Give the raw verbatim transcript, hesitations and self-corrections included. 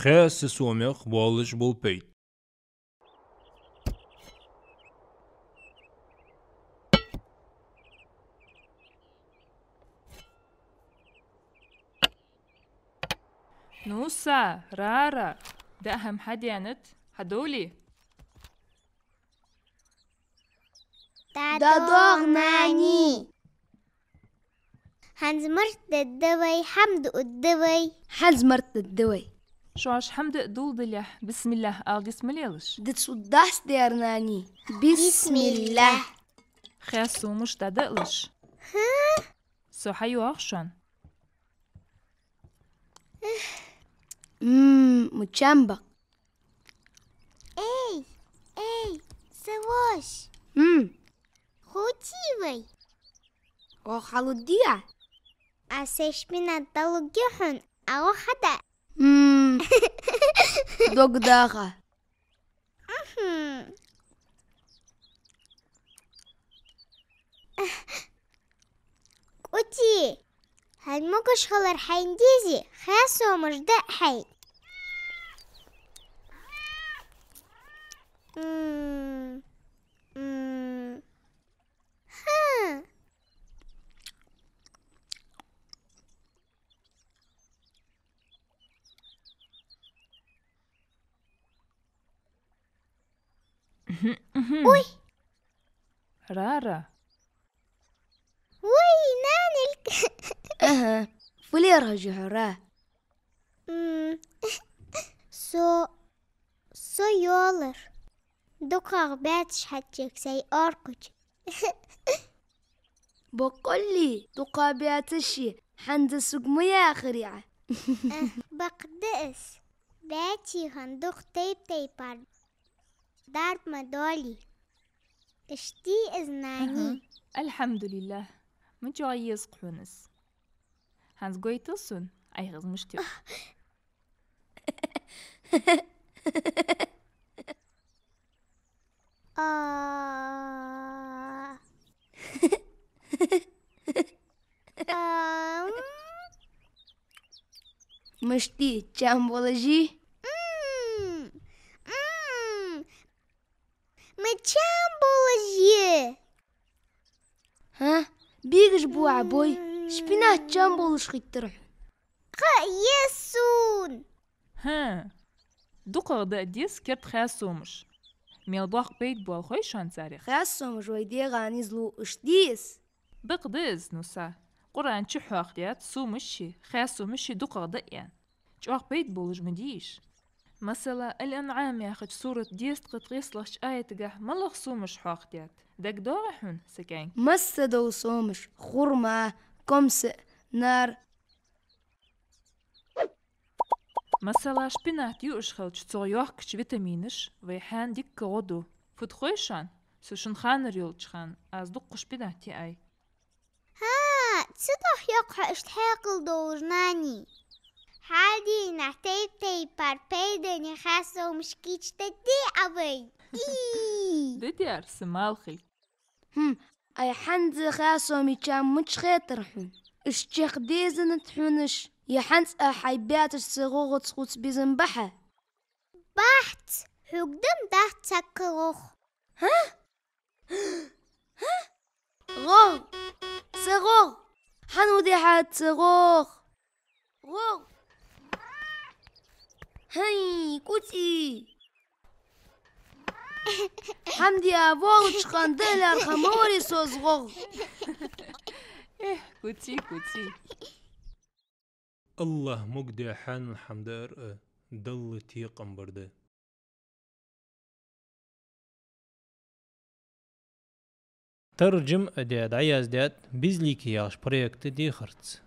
Кхаьсса сомах болаш бола пайда. Ну са, Рара, даа хӀама хьаденад, хьадовлий? ДӀадоагӀа, нани. ХӀанз март дергда вай, хӀама дуаргда вай. ХӀанз март дергда вай. Шоаш хӀама даа дулдалехь, бисмиллахӀ ала дицмалелаш. Дицуддац дера, нани. БисмиллахӀ. Кхаьсса сомаш дӀадалаш. ХӀа? Со хьайоагӀа шоана. Мм, мича чам ба. Эй, эй, са воша. Мм. Хувций вай? Оаха хьалудий Ӏа? Аз шпинат дӀалургья хьона, Ӏа оаха хьадаа. Мм. Дог даха. Мгм. Куци, хьай могаш хилар хьайна дезе, кхаьсса сомаш даа хьайна. М, м. Хм. Ой! Рара. Ой, нанилк. Аха, фу лерхӀаш я хьо, Ра? М, со, со йолар. ДукхагӀа баьцаш хьачуяьй сай оркхуча. Боккъалли, дукха баьцаш я, хӀанз сога ма яхарий Ӏа. Э, бакъда из. Баьций хьона дукха тайп-тайпара дарба ма доалий. Иштта дий из, нани? Аха. АлхьамдулиллахӀ. Ма чӀоагӀа еза хьона из. ХӀанз гойтал сона, Ӏайха из мишта я? А. Ам. Мишта я, чам болаш йий? М, м. Мича чам болаш я? ХӀа? Бегаш бу Ӏа, бой? Шпинат чам болаш хийттар хьона? Кхы а еза сона. ХӀа. ДукхагӀа даа деза керда кхаьсса сомаш. Мел боккха пайда боал хой шоана царех? Кхаьсса сомаш вай дегӀа нийслу, иштта дий из? Бакъда из, ну са. Къуръан чу хьоахадаьд сомаш а, кхаьсса сомаш а дукхагӀа даа аьнна. ЧӀоагӀа пайда болаш ма дий уж. Масала, Ал-АнӀам яхача сурата дезткъа ткъесталагӀча аятагахь малагӀа сомаш хьоахадаьд? ДагадоагӀий хьона, са кӀаьнк? Масса дола сомаш: хурма, комсаӀ, нар. Масала, шпинат юаш хилча, цох йохкача витаминаша вай хьаьна дикка гӀо ду. Фуд хой шоана? Со шун ханара йолча хана аз дуккха шпинат яьй. ХӀа, цудухьа йоах хьо иштта хьаькъал долаш, нани. Хьадийнахь тайп-тайпара пайдане кхаьсса сомаш кийчдергдий Ӏа вай? Ий! Дитар са малхий. ХӀм, ай хӀанз кхаьсса сомий чам мича хетар хьона? Уж чакхдезанад хьона уж, е хӀанз а хьай баьцаш цу гӀогӀаца хувца безам ба хьа? Бац, хьога дам дац цхьаккха гӀогӀ. ХӀа? ГӀогӀ! Са гӀогӀ! ХӀана вудий хьа са гӀогӀ? ГӀогӀ! ХӀай, куци! ХӀама де а волча хана даа лаьрхӀа ма варий со из гӀогӀ. Эх, куци, куци. АллахӀ могадаь хьанал хӀама даар а Далла текхам бар да. Таржам а даь, дӀаяздаьд «Безликий» яхача проекта дехарца.